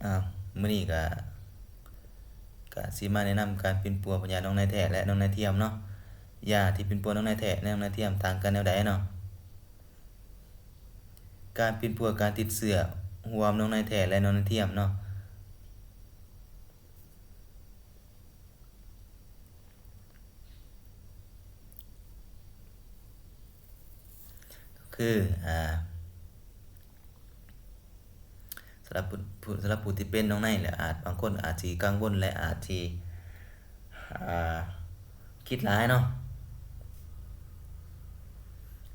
ອ້າວ ມື້ນີ້ກະ ກະຊິມາແນະນຳການປິ່ນປົວພະຍາດໜອງໃນແທ້ ແລະ ໜອງໃນທຽມເນາະ. ຢາທີ່ປິ່ນປົວໜອງໃນແທ້ ແລະ ໜອງໃນທຽມຕ່າງກັນແນວໃດເນາະ? ການປິ່ນປົວການຕິດເຊື້ອຮ່ວມໜອງໃນແທ້ ແລະ ໜອງໃນທຽມເນາະ ກໍຄື ອ່າ ສຳລັບຜູ້ ຜູ້ ສຳລັບຜູ້ທີ່ເປັນໜອງໃນ ແລະ ອາດ ບາງຄົນອາດຊິກັງວົນ ແລະ ອາດຊິ ອ່າ ຄິດຫຼາຍເນາະ.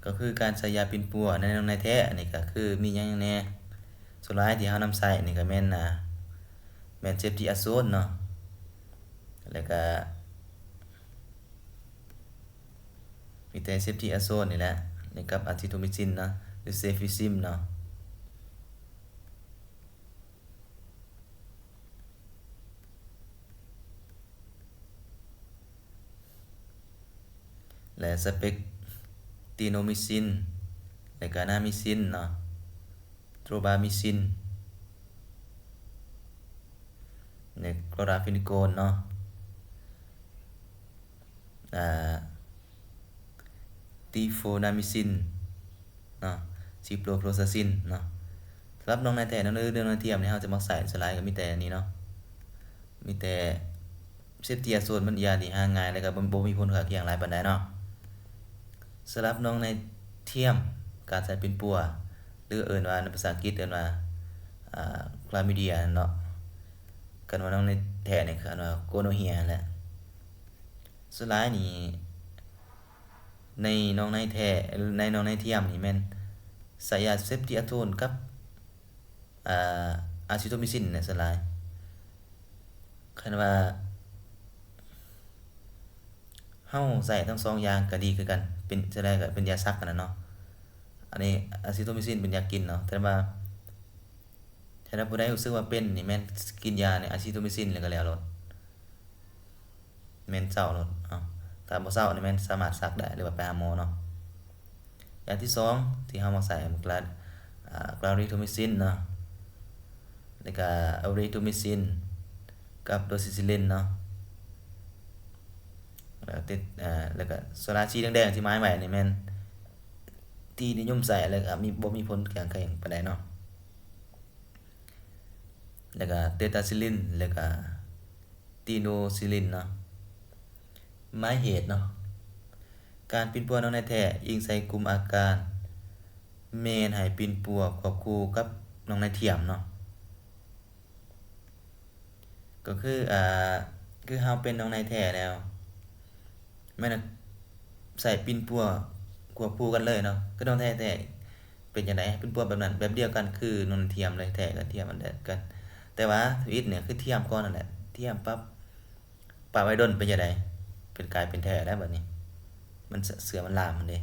ກໍຄືການໃສ່ຢາປິ່ນປົວໃນໜອງໃນແທ້ ອັນນີ້ກໍຄືມີຫຍັງແດ່? ສ່ວນຫຼາຍທີ່ເຮົານຳໃຊ້ນີ້ກໍແມ່ນ ອ່າ ແມ່ນເຊັບຕີອາໂຊນເນາະ ແລ້ວກໍ ມີແຕ່ເຊັບຕີອາໂຊນນີ້ແຫຼະ ນີ້ກັບອາຊິໂທມິຊິນເນາະ ຫຼື ເຊຟິຊິມເນາະ ແລະ ສະເປັກຕີໂນມິຊິນ ແລະ ການາມິຊິນເນາະ ໂຕຣບາມິຊິນ ແລະ ໂຄລາຟີນໂກນເນາະ ອ່າ ຕີໂຟນາມິຊິນເນາະ ຊິໂປໂຟລາຊິນເນາະ. ສຳລັບໜອງໃນແທ້ ໜອງໃນທຽມນີ້ ເຮົາຈະມັກໃຊ້ສ່ວນຫຼາຍກໍມີແຕ່ອັນນີ້ເນາະ ມີແຕ່ເຊັບຕີອາໂຊນ ມັນຢາທີ່ຫາງ່າຍ ແລ້ວກໍບໍ່ ບໍ່ມີຜົນຂ້າງຄຽງຫຼາຍປານໃດເນາະ. ສຳລັບໜອງໃນທຽມ ການໃຊ້ປິ່ນປົວ ຫຼື ເອີ້ນວ່າ ໃນພາສາອັງກິດເອີ້ນວ່າ ອ່າ ຄລາມີເດຍເນາະ ຄັນວ່າໜອງໃນແທ້ນີ້ ເອີ້ນວ່າໂກໂນເຮຍແຫຼະ. ສ່ວນຫຼາຍນີ້ ໃນໜອງໃນແທ້ ໃນໜອງໃນທຽມນີ້ແມ່ນໃຊ້ຢາເຊັບຕີອາໂຊນກັບ ອ່າ ອາຊິໂທມິຊິນແຫຼະສ່ວນຫຼາຍ. ຄັນວ່າເຮົາໃຊ້ທັງສອງຢ່າງກໍດີຄືກັນ ເປັນ ສ່ວນຫຼາຍກໍເປັນຢາສັກຫັ້ນນະເນາະ ອັນນີ້ອາຊິໂທມິຊິນເປັນຢາກິນເນາະ. ແຕ່ວ່າ ຖ້າຜູ້ໃດຮູ້ສຶກວ່າເປັນນີ້ ແມ່ນກິນຢານີ້ ອາຊິໂທມິຊິນ ແລ້ວກໍແລ້ວໂລດ ແມ່ນເຊົາໂລດເນາະ. ຖ້າບໍ່ເຊົານີ້ແມ່ນສາມາດສັກໄດ້ ຫຼືວ່າໄປຫາໝໍເນາະ. ຢ່າງທີສອງທີ່ເຮົາມັກໃຊ້ ມັນກະ ອ່າ ຄລາຣິໂທມິຊິນເນາະ ແລ້ວກະເອຣິໂທມິຊິນ ກັບໂດຊິຊິລິນເນາະ. ແລ້ວຕິດ ເອີ ແລ້ວກະໂຊລາສີແດງໆທີ່ໝາຍໄວ້ນີ້ແມ່ນທີ່ນິຍົມໃຊ້ ແລ້ວກະມີ ບໍ່ມີຜົນຂ້າງຄຽງປານໃດເນາະ. ແລ້ວກະເຕຕາຊິລິນ ແລ້ວກະຕີໂນຊິລິນເນາະ. ໝາຍເຫດເນາະ ການປິ່ນປົວໜອງໃນແທ້ ອີງໃສ່ກຸ່ມອາການ ແມ່ນໃຫ້ປິ່ນປົວຄວບຄູ່ກັບໜອງໃນທຽມເນາະ. ກໍຄື ອ່າ ຄືເຮົາເປັນໜອງໃນແທ້ແລ້ວ ແມ່ນໃຊ້ປິ່ນປົວຄວບຄູ່ກັນເລີຍເນາະ. ຄືໜອງໃນແທ້ເປັນຈັ່ງໃດ? ປິ່ນປົວແບບນັ້ນ ແບບດຽວກັນຄືໜອງໃນທຽມເລີຍ ແທ້ກັບທຽມອັນດຽວກັນ. ແຕ່ວ່າທຳອິດນີ້ຄືທຽມກ່ອນນັ້ນແຫຼະ ທຽມປັບ ປະໄວ້ດົນເປັນຈັ່ງໃດ? ເປັນກາຍເປັນແທ້ແລ້ວບັດນີ້ ມັນ ເຊື້ອມັນລາມຫັ້ນເດ້.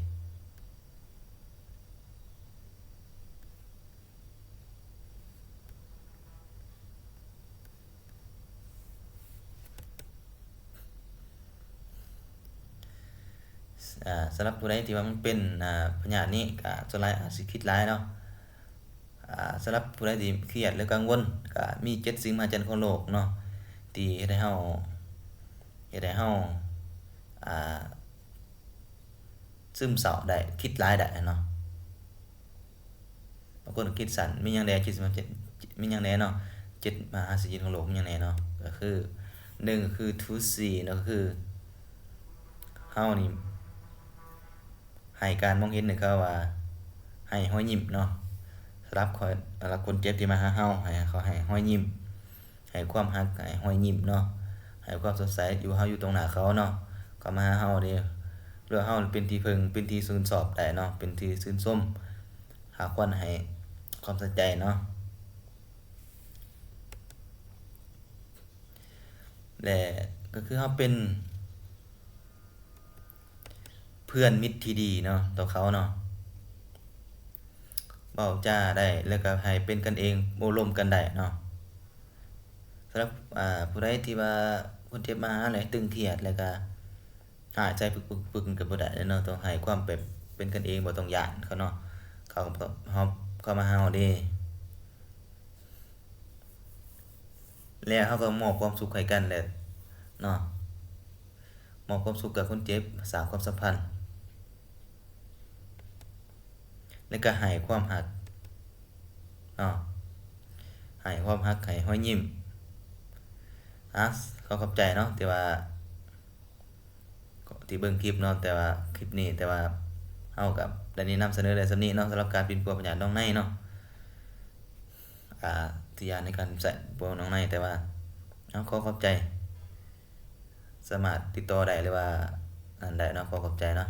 ອ່າ ສຳລັບຜູ້ໃດທີ່ວ່າມັນເປັນ ອ່າ ພະຍາດນີ້ ກະສ່ວນຫຼາຍອາດຊິຄິດຫຼາຍເນາະ. ອ່າ ສຳລັບຜູ້ໃດທີ່ຄຽດ ຫຼື ກັງວົນ ກະມີເຈັດສິ່ງມະຫັດຈັນຂອງໂລກເນາະ ທີ່ເຮັດໃຫ້ເຮົາ ເຮັດໃຫ້ເຮົາ ອ່າ ຊຶມເສົ້າໄດ້ ຄິດຫຼາຍໄດ້ເນາະ. ບາງຄົນກໍຄິດສັ້ນ ມີຫຍັງແດ່ ເຈັດ ມີຫຍັງແດ່ເນາະ ເຈັດມະຫາສັດຂອງໂລກ ມີຫຍັງແດ່ເນາະ. ກໍຄື ໜຶ່ງ ກໍຄືທູດຊີເນາະ ກໍຄືເຮົານີ້ ໃຫ້ການມອງເຫັນໃຫ້ເຂົາວ່າ ໃຫ້ຮອຍຍິ້ມເນາະ. ສຳລັບຂ້ອຍ ສຳລັບຄົນເຈັບທີ່ມາຫາເຮົາ ໃຫ້ເຂົາໃຫ້ຮອຍຍິ້ມ ໃຫ້ຄວາມຮັກ ໃຫ້ຮອຍຍິ້ມເນາະ ໃຫ້ຄວາມສົດໃສ ຢູ່ເຮົາຢູ່ຕົງໜ້າເຂົາເນາະ ເຂົາມາຫາເຮົາເດ້ ຫຼືວ່າເຮົາເປັນທີ່ເພິ່ງ ເປັນທີ່ຊື່ນຊອບໄດ້ເນາະ ເປັນທີ່ຊື່ນຊົມ ຫາຄວນໃຫ້ຄວາມໃສ່ໃຈເນາະ. ແລະ ກໍຄືເຮົາເປັນ ເພື່ອນມິດທີ່ດີເນາະ ຕໍ່ເຂົາເນາະ ເວົ້າຈາໄດ້ ແລ້ວກໍໃຫ້ເປັນກັນເອງ ໂອ້ລົມກັນໄດ້ເນາະ. ສຳລັບ ອ່າ ຜູ້ໃດທີ່ວ່າຄົນເຈັບມາຫາ ແລ້ວຕຶງຄຽດ ແລ້ວກໍຮ້າຍໃຈປຶກໆ ກໍບໍ່ໄດ້ເນາະ ຕ້ອງໃຫ້ຄວາມແບບເປັນກັນເອງ ບໍ່ຕ້ອງຢ້ານເຂົາເນາະ ເຂົາກໍ ເຮົາ ເຂົາມາຫາເຮົາເດ້. ແລ້ວເຮົາກໍມອບຄວາມສຸກໃຫ້ກັນແຫຼະເນາະ ມອບຄວາມສຸກກັບຄົນເຈັບ ສ້າງຄວາມສຳພັນ ແລ້ວກໍໃຫ້ຄວາມຮັກເນາະ ໃຫ້ຄວາມຮັກ ໃຫ້ຮອຍຍິ້ມ. ອາ ຂໍຂອບໃຈເນາະ ທີ່ວ່າ ທີ່ເບິ່ງຄລິບເນາະ ແຕ່ວ່າ ຄລິບນີ້ ແຕ່ວ່າເຮົາກໍໄດ້ແນະນຳສະເໜີໄດ້ສ່ຳນີ້ເນາະ ສຳລັບການປິ່ນປົວພະຍາດໜອງໃນເນາະ ອາ ທີ່ຢາໃນການໃຊ້ປົວໜອງໃນ ແຕ່ວ່າ ເອົາ ຂໍຂອບໃຈ ສາມາດຕິດຕໍ່ໄດ້ ຫຼືວ່າ ອັນໃດເນາະ ຂໍຂອບໃຈເນາະ.